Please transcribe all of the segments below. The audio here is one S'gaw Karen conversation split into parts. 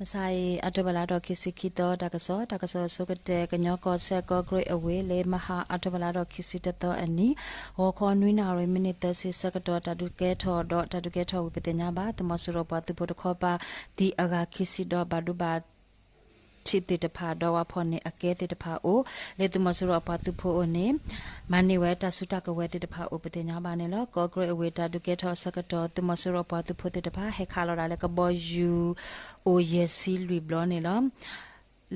မုၢ်ဆါအံၤ အီးထိဘၢၣ်လါထီၣ်ခံဆံခံသီ တၢ်ကစီၣ်, တၢ်ကစီၣ်အဆိကတၢၢ် ကညီကီၢ်စဲၣ် ကီၢ်ကရ့ၣ်အဝ့ၢ် လၢမဟါအီးထိဘၢၣ်လါထီၣ်ခံဆံတသီအနံၤ ဂီၤခီနွံနၣ်ရံၣ် မံးနံးသၢဆံဆၢကတီၢ် တၢ်ဒုးကဲထီၣ်ဒီး တၢ်ဒုးကဲထီၣ်ဝံၤ ပသ့ၣ်ညါဘၣ် သုးမီၤစိရိၤပှၤသုးဖိတခီပၤ သံအဂၤခံဆံဒီး ဘၣ်ဒိဘၣ် ထံးသ့ၣ်တဖၣ်ဒီး ဝၤဖီၣ်န့ၢ်အကဲသ့ၣ်တဖၣ်အိၣ် လၢသုးမီၤစိရိၤအပှၤသုးဖိအအိၣ်န့ၣ် မၤန့ၢ်ဝဲတၢ်စုတၢ်ကဝဲၤသ့ၣ်တဖၣ်အိၣ် ပသ့ၣ်ညါဘၣ်န့ၣ်လီၤ. ကီၢ်ကရ့ၣ်အဝ့ၢ် တၢ်ဒုးကဲထီၣ်အဆၢကတီၢ် သုးမီၤစိရိၤအပှၤသုးဖိသ့ၣ်တဖၣ် ဟဲခးလီၤဒၣ်လၢကဘီယူၤ အိၣ်ယဲၢ်ဆံလွံၢ်ဘျီန့ၣ်လီၤ.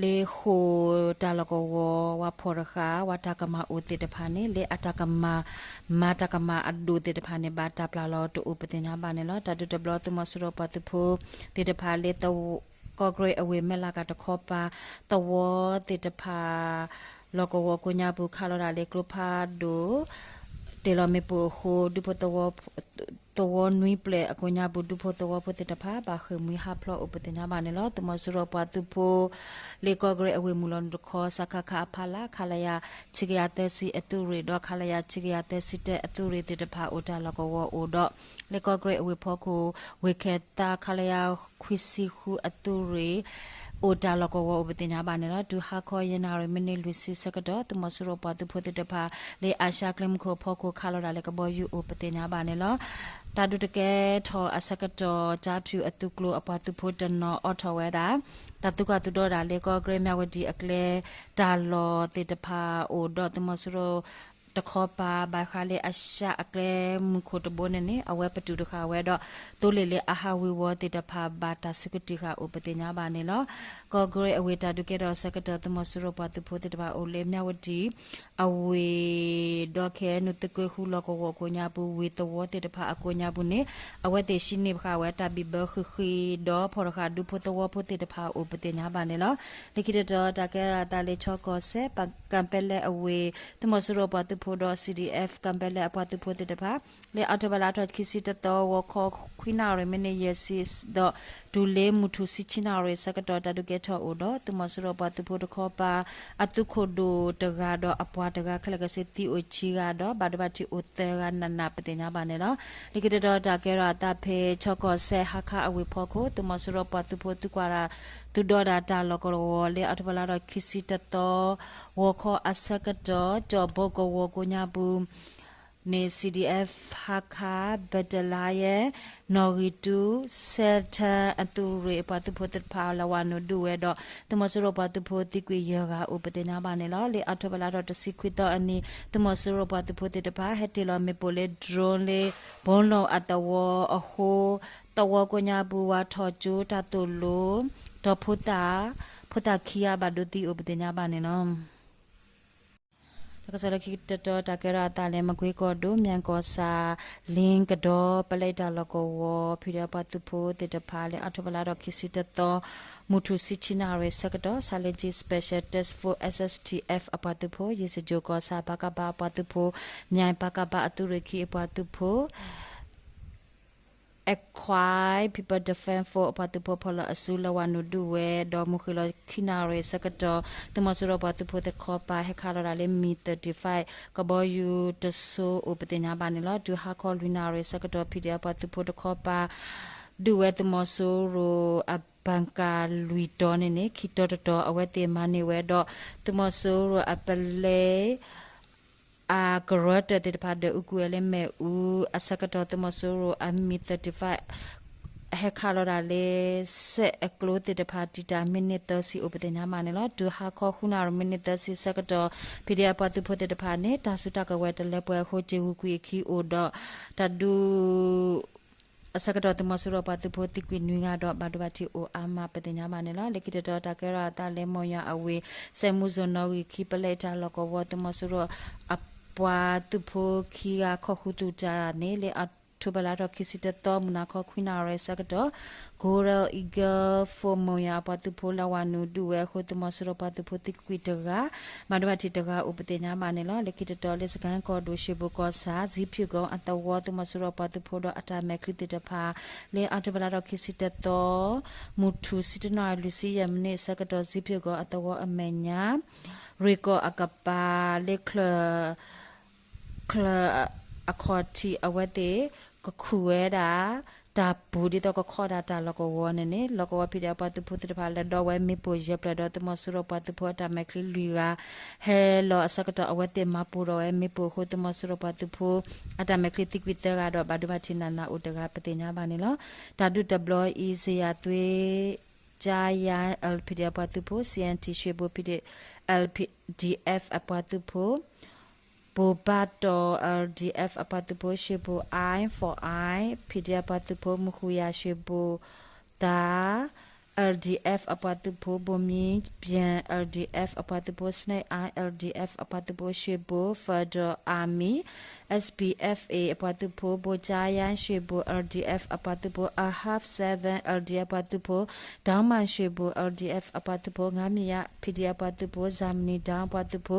လၢဃိာ်တၢ်လီၢ်ကဝီၤ ဝၤဖီၣ်တဃာ် ဝၤတၢ်ကမၣ်အိၣ်သ့ၣ်တဖၣ်န့ၣ် လၢအတၢ်ကမၣ် မၤတၢ်ကမၣ်အဒိၣ်သ့ၣ်တဖၣ်န့ၣ် ဘၣ်တၢ်ပျၢ်လီၤတအိၣ် ပသ့ၣ်ညါဘၣ်န့ၣ်လီၤ. တၢ်ဒုးတဘျီ သုးမီၤစိရိၤပှၤသုးဖိသ့ၣ်တဖၣ်လၢ ကီၢ်ကရ့ၣ်အဝ့ၢ် မဲၢ်လးကၤတခီပၤ သဝီသ့ၣ်တဖၣ် လီၢ်ကဝီၤကိးညါပူၤ ခးလီၤဒၣ်လၢကျိဖးဒိၣ် တ့ၢ်လီၤမ့ၣ်ပိၢ်အဃိ ဒူဖိသဝီ သဝီနွံပျဲၢ်အကိးညါပူၤ ဒူဖိသဝီဖိသ့ၣ်တဖၣ် ဘၣ်ဃ့ၢ်မှံဟးဖျိးအိၣ် ပသ့ၣ်ညါဘၣ်န့ၣ်လီၤ. သုးမီၤစိရိၤပှၤသုးဖိ လၢကီၢ်ကရ့ၣ်အဝ့ၢ်မုၢ်လီၤနုာ်တခီ စကခ အဖီလာ် ခလရ ဆံကယၤသၢဆံအသုးရ့ၣ်ဒီး ခလရ ဆံကယၤသၢဆံတၢအသုးရ့ၣ်သ့ၣ်တဖၣ် အိၣ်တၢ်လီၢ်ကဝီၤအိၣ်ဒီး လၢကီၢ်ကရ့ၣ်အဝ့ၢ်ဖီခိၣ် ဝ့ၢ်ခဲၣ်သး ခလရ ခွံဆံဃုအသုးရ့ၣ် အိၣ်တၢ်လီၢ်ကဝီၤအိၣ် ပသ့ၣ်ညါဘၣ်န့ၣ်လီၤ. တုၤဟါခီယဲၢ်နၣ်ရံၣ် မံးနံးလွံၢ်ဆံဆၢကတီၢ် သုးမီၤစိရိၤပှၤသုးဖိသ့ၣ်တဖၣ် လၢအၤၡါကျဲမုၢ်ခိၣ်အဖီခိၣ် ခးလီၤဒၣ်လၢကဘီယူၤအိၣ် ပသ့ၣ်ညါဘၣ်န့ၣ်လီၤ. တၢ်ဒုးတကဲထီၣ်အဆၢကတီၢ် တၢ်ဖၠူၣ်အသုးကျိၤအပှၤသုးဖိတနီၤအိးထီၣ်ဝဲဒၣ် တၢ်သူၣ်ကၢ်သူၣ်ဒီးဒၣ်လၢကီၢ်ကရ့ၣ်မၠၣ်ဝတံၣ်အကျဲ တၢ်လီၢ်သ့ၣ်တဖၣ်အိၣ်ဒီး သုးမီၤစိရိၤတခီပၤ ဘၣ်ဃးလၢအၤၡါအကျဲမုၢ်ခိၣ်တဘိန့ၣ်န့ၣ် အဝဲပတုာ်တဃာ်ဝဲဒီး သိလ့ၣ်လၢအဟးဝ့ၤဝီၤသ့ၣ်တဖၣ် ဘၣ်တၢ်ဆၢကတီၢ်ဃာ်အိၣ် ပသ့ၣ်ညါဘၣ်န့ၣ်လီၤ. ကီၢ်ကရ့ၣ်အဝ့ၢ် တၢ်ဒုးကဲထီၣ်အဆၢကတီၢ် သုးမီၤစိရိၤပှၤသုးဖိသ့ၣ်တဖၣ်အိၣ်လၢမၠၣ်ဝတံၣ် အဝ့ၢ်ဒီး ခဲအံၤနုာ်သုးကၢဃုလီၢ်ကဝီၤကိးညါပူၤ ဝ့ၢ်သဝီသ့ၣ်တဖၣ်အကိးညါပူၤန့ၣ် အဝဲသ့ၣ်ဟံးန့ၢ်ဘၣ်ဃာ်ဝဲတၢ်ဘံၣ်ဘၢဃံးဃံးဒီး ဖီၣ်တဃာ်ဒူဖိသဝီဖိသ့ၣ်တဖၣ်အိၣ် ပသ့ၣ်ညါဘၣ်န့ၣ်လီၤ. လၢခံတတီၤ တၢ်ကဲထီၣ်အသးလၢ ခၠီကီၢ်စဲၣ် ကၣ်ပဲလဲၣ်အဝ့ၢ် သုးမီၤစိရိၤပှၤသုးဖိဒီး C D F ကၣ်ပဲလဲၣ်အပှၤသုးဖိသ့ၣ်တဖၣ် လၢအီးထိဘၢၣ်လါထီၣ်ခံဆံတသီ ဂီၤခီခွံနၣ်ရံၣ် မံးနံးယဲၢ်ဆံဒီး တုၤလၢမုၢ်ထူၣ်ဆံဆံနၣ်ရံၣ်အဆၢကတီၢ် တၢ်ဒုးကဲထီၣ်အိၣ်ဒီး သုးမီၤစိရိၤပှၤသုးဖိတခီပၤ အသုးခိၣ်ဒိၣ်တဂၤဒီးအပှၤတဂၤ ခဲလၢာ်ခဲဆ့သံအိၣ်ဆံဂၤဒီး ဘၣ်ဒိဘၣ်ထံးအိၣ်သၢဂၤနးနး ပသ့ၣ်ညါဘၣ်န့ၣ်လီၤ. လၢခံတတီၤ တၢ်ကဲထီၣ်အသးဖဲ ခၠီကီၢ်စဲၣ် ဟါခါအဝ့ၢ်ဖီခိၣ် သုးမီၤစိရိၤပှၤသုးဖိသုးကွၢ် သုးဒီးဒၣ်တၢ်လီၢ်ကဝီၤလၢ အီးထိဘၢၣ်လါထီၣ်ခံဆံတသီ ဂီၤခီအဆၢကတီၢ် ကၠီၣ်ဘိကဝီၤကိးညါပူၤ န့ၣ် C D F ဟါခါ ဘၢၣ်တလါယဲၢ် နီၣ်ဂံၢ်တူ စဲးထၢ အသုးရ့ၣ်အပှၤသုးဖိသ့ၣ်တဖၣ် လၢဝၤနုာ်ဒုးဝဲဒီး သုးမီၤစိရိၤပှၤသုးဖိသံကွံာ်ယဲၢ်ဂၤအိၣ် ပသ့ၣ်ညါဘၣ်န့ၣ်လီၤ. လၢအီးထိဘၢၣ်လါထီၣ်တဆံခွံသီအနံၤ သုးမီၤစိရိၤပှၤသုးဖိသ့ၣ်တဖၣ် ဟဲတ့ၢ်လီၤမ့ၣ်ပိၢ်လၢ drone လၢ ဘီလိၣ်အသဝီအဃိ သဝီကိးညါပူၤ ဝၤထီၣ်ကၠိ တၢ်သိၣ်လိ ဒီးဖိသၣ် ဖိသၣ်ခံဂၤဘၣ်ဒိသံအိၣ် ပသ့ၣ်ညါဘၣ်န့ၣ်လီၤ. တၢ်ကစီၣ်လၢခံတတီၤ တၢ်ကဲထီၣ်အသးလၢ မကွ့ကီၢ်ဒိၣ် မၠဲၣ်ကီၢ်ဆၣ် လ့ကဒီ ပလဲတၢ်လီၢ်ကဝီၤ ဖံးဒဲးအပှၤသုးဖိသ့ၣ်တဖၣ် လၢအီးထိဘၢၣ်လါထီၣ်ခံဆံတသီ မုၢ်ထူၣ်ဆံဆံနၣ်ရံၣ်အဆၢကတီၢ် Silent Special Task Force S S T F အပှၤသုးဖိ ယ့ၣ်စကၠိၣ်ကီၢ်ဆၣ် ပကဖ အပှၤသုးဖိ မၠဲၣ်ပကဖ အသုးရ့ၣ်ခံအပှၤသုးဖိ Kachin People Defense Force အပှၤသုးဖိဖီၣ်လီၤအစု လၢဝၤနုာ်ဒုးဝဲဒီး မုၢ်ဃ့ၢ်လီၤခံနၣ်ရံၣ်အဆၢကတီၢ် သုးမီၤစိရိၤပှၤသုးဖိသ့ၣ်တခီပၤ ဟဲခးလီၤဒၣ်လၢ MiG thirty-five ကဘီယူၤတစိၤအိၣ် ပသ့ၣ်ညါဘၣ်န့ၣ်လီၤ. တုၤဟါခီလွံၢ်နၣ်ရံၣ်အဆၢကတီၢ် ဖံးဒဲးအပှၤသုးဖိတခီပၤ ဒုးဝဲသုးမီၤစိရိၤအဘၣ်ကၣ်လွံၢ်တီၤန့ၣ်န့ၣ် ခံတီၤတတီၤ အဝဲသ့ၣ်မၤန့ၢ်ဝဲဒီး သုးမီၤစိရိၤအပလဲ အကရၢတၢၢ်သ့ၣ်တဖၣ် ဒွဲၣ်အူကွံာ်ဝဲလၢမ့ၣ်အူအဆၢကတီၢ် သုးမီၤစိရိၤအ MiG thirty-five ဟဲခးလီၤဒၣ်လၢ စဲးအကျိသ့ၣ်တဖၣ် တံာ်တာ်မံးနံးသၢဆံအိၣ် ပသ့ၣ်ညါဘၣ်န့ၣ်လီၤ. တုၤဟါခီဃုနၣ်ရံၣ်မံးနံးသၢဆံဆၢကတီၢ် ဖံးဒဲးအပှၤသုးဖိသ့ၣ်တဖၣ်န့ၣ် တၢ်စုတၢ်ကဝဲၤတလၢပှဲၤအဃိ စ့ၢ်ဂုာ်ကွံာ်အခံအိၣ်ဒီး တၢ်ဒုး အဆၢကတီၢ် သုးမီၤစိရိၤပှၤသုးဖိသံကွံာ်နွံဂၤဒီး ဘၣ်ဒိဘၣ်ထံးအိၣ်အါမး ပသ့ၣ်ညါဘၣ်န့ၣ်လီၤ. လၢခံတတီၤ တၢ်ကဲထီၣ်အသးလၢ မိၢ်ယွၤအဝ့ၢ် စဲးမူစိၣ်နီၣ်ဂံၢ်ခံ ပလဲတၢ်လီၢ်ကဝီၤ သုးမီၤစိရိၤအပှၤသုးဖိခံဂၤ ခိးဃုာ်သုးတၢ်န့ၣ် လၢအီးထိဘၢၣ်လါထီၣ်ခံဆံတသီ မုၢ်နၤခီခွံနၣ်ရံၣ်အဆၢကတီၢ် Golden Eagle Force မိၢ်ယွၤအပှၤသုးဖိလၢဝၤနုာ်ဒုးဝဲအဃိ သုးမီၤစိရိၤပှၤသုးဖိသံကွံာ်တဂၤ ဘၣ်ဒိဘၣ်ထံးတဂၤအိၣ် ပသ့ၣ်ညါဘၣ်န့ၣ်လီၤ. လၢခံတတီၤ လၢစကဲၣ်ကီၢ်ဒိၣ် ရှ့ဘိၣ်ကီၢ်ဆၣ် ဇံဖၠူၣ်ကိအသဝီ သုးမီၤစိရိၤပှၤသုးဖိဒီးအတၢ်မဲာ်ချံသ့ၣ်တဖၣ် လၢအီးထိဘၢၣ်လါထီၣ်ခံဆံတသီ မုၢ်ထူၣ်ဆံတနၣ်ရံၣ်လွံၢ်ဆံယဲၢ်မံးနံးအဆၢကတီၢ် ဇံဖၠူၣ်ကိအသဝီအမဲာ်ညါ ရ့ၣ်ကီၢ်အကပၤ လၢချၢၣ် ချၢၣ်အခီၣ်ထံး အဝဲသ့ၣ်ကခူၣ်ဝဲဒၣ် တၢ်ပူၤဒ်သိးကခီၣ်ဒၣ်တၢ်လီၢ်ကဝီၤန့ၣ်န့ၣ် လီၢ်ကဝီၤ ဖံးဒဲး အပှၤသုးဖိသ့ၣ်တဖၣ် လဲၤဒီးဝဲမ့ၣ်ပိၢ်ယဲၢ်ဖျၢၣ်ဒီး သုးမီၤစိရိၤပှၤသုးဖိအတၢ်မဲာ်ချံလွံၢ်ဂၤ ဟဲလီၤအဆၢကတီၢ် အဝဲသ့ၣ်မၤပိၢ်ထီၣ်ဝဲမ့ၣ်ပိၢ်အဃိ သုးမီၤစိရိၤပှၤသုးဖိ အတၢ်မဲာ်ချံသံကွံာ်သၢဂၤဒီး ဘၣ်ဒိဘၣ်ထံးနးနးအိၣ်တဂၤ ပသ့ၣ်ညါဘၣ်န့ၣ်လီၤ. တၢ်ဒုးတဘျီအံၤ စယသွ့ ကၠါယါ L P D F အပှၤသုးဖိ, C N T ရွှ့ၣ်ဘိ P D L P D F အပှၤသုးဖိ, ဘိၣ်ဘၣ်တီၤ L D F အပှၤသုးဖိ, ရွှ့ၣ်ဘိၣ် I for I P D F အပှၤသုးဖိ, မူဃုာ်ယၤ ရွှ့ၣ်ဘိၣ်သါ L D F အပှၤသုးဖိ, ဘိၣ်မံပၠဲၣ် L D F အပှၤသုးဖိ, Snake Eye L D F အပှၤသုးဖိ, ရွှ့ၣ်ဘိၣ် Federal Army S P F A အပှၤသုးဖိ, ဘိၣ်ကၠါယါ ရွှ့ၣ်ဘိၣ် L D F အပှၤသုးဖိ, Ahab Seven L D F အပှၤသုးဖိ, ဒေါင်းမန် ရွှ့ၣ်ဘိၣ် L D F အပှၤသုးဖိ, ငါးမျက်ရည် P D F အပှၤသုးဖိ, ဇာမနည် ဒေါင်း အပှၤသုးဖိ,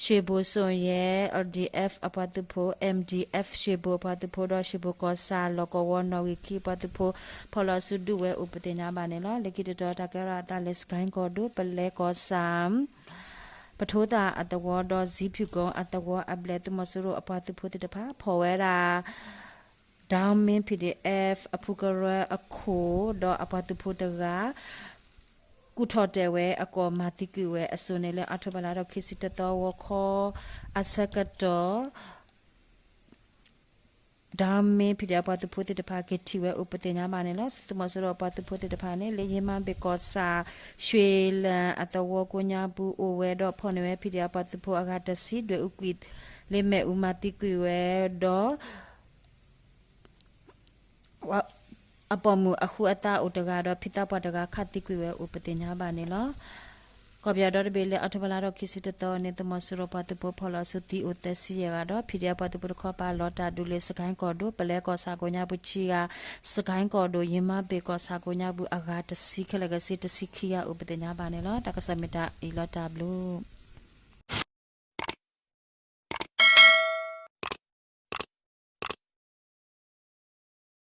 ရွှ့ၣ်ဘိၣ်စိၣ်ယဲ L D F အပှၤသုးဖိ, M D F ရွှ့ၣ်ဘိၣ်အပှၤသုးဖိဒီး ရွှ့ၣ်ဘိၣ်ကီၢ်ဆၣ် လီၢ်ကဝီၤနီၣ်ဂံၢ်ခံအပှၤသုးဖိ ဖီၣ်လီၤစုဒုးဝဲအိၣ် ပသ့ၣ်ညါဘၣ်န့ၣ်လီၤ. လၢခံတတီၤ တၢ်ကဲထီၣ်အသးလၢ စကဲကီၢ်ဒိၣ် ပလဲကီၢ်ဆၣ် ပထိသၣ်အသဝီဒီး ဇံဖၠူၣ်ကိအသဝီအဘျဲၣ် သုးမီၤစိရိၤအပှၤသုးဖိသ့ၣ်တဖၣ် ဖီၣ်ဝဲဒၣ် ဒီမ့ P D F အဖုကရၢအခိၣ်ဒီးအပှၤသုးဖိတဂၤ ကူၣ်ထီၣ်တဲာ်ဝဲအကိာ် မၤသံကွံာ်ဝဲအစိၤန့ၣ် လၢအီးထိဘၢၣ်လါထီၣ်ခံဆံတသီ ဂီၤခီအဆၢကတီၢ် ဒီမ့ P D F အပှၤသုးဖိသ့ၣ်တဖၣ် က့ၤထံၣ်ဝဲအိၣ် ပသ့ၣ်ညါဘၣ်န့ၣ်လီၤ. သုးမီၤစိရိၤအပှၤသုးဖိသ့ၣ်တဖၣ်န့ၣ် လၢယ့မါဘ့ၣ်ကီၢ်ဆၣ် ရွှ့ၣ်လၣ်အသဝီကိးညါပူၤအိၣ်ဝဲဒီး ဖီၣ်န့ၢ်ဝဲ P D F အပှၤသုးဖိအဂၤတဆံ ဒွဲၣ်အူကွံာ်လၢမ့ၣ်အူ မၤသံကွံာ်ဝဲဒီး အပိာ်မုၣ်အဃုအသါအိၣ်တဂၤဒီး ဖံသးပှၢ်တဂၤ ခးသံကွံာ်ဝဲအိၣ် ပသ့ၣ်ညါဘၣ်န့ၣ်လီၤ. ကီၢ်ပယီၤဒီတဘ့ၣ် လၢအီးထိဘၢၣ်လါထီၣ်ခံဆံတသီန့ၣ် သုးမီၤစိရိၤပှၤသုးဖိ ဖီၣ်လီၤစုသံအိၣ်သၢဆံယဲၢ်ဂၤဒီး P D F ပှၤသုးဖိတခီပၤ လီၤတၢ်ဒုးလၢ စကဲကီၢ်ဒိၣ် ပလဲကီၢ်ဆၣ်ကိးညါပူၤခံဂၤ, စကဲကီၢ်ဒိၣ် ယ့မါဘ့ၣ်ကီၢ်ဆၣ်ကိးညါပူၤအဂၤတဆံ ခဲလၢာ်ခဲဆ့ တဆံခံဂၤအိၣ် ပသ့ၣ်ညါဘၣ်န့ၣ်လီၤ. တၢ်ကစီၣ်မ့ၢ်တၢ်အံၤလီၤ. တၢ်ဘျုး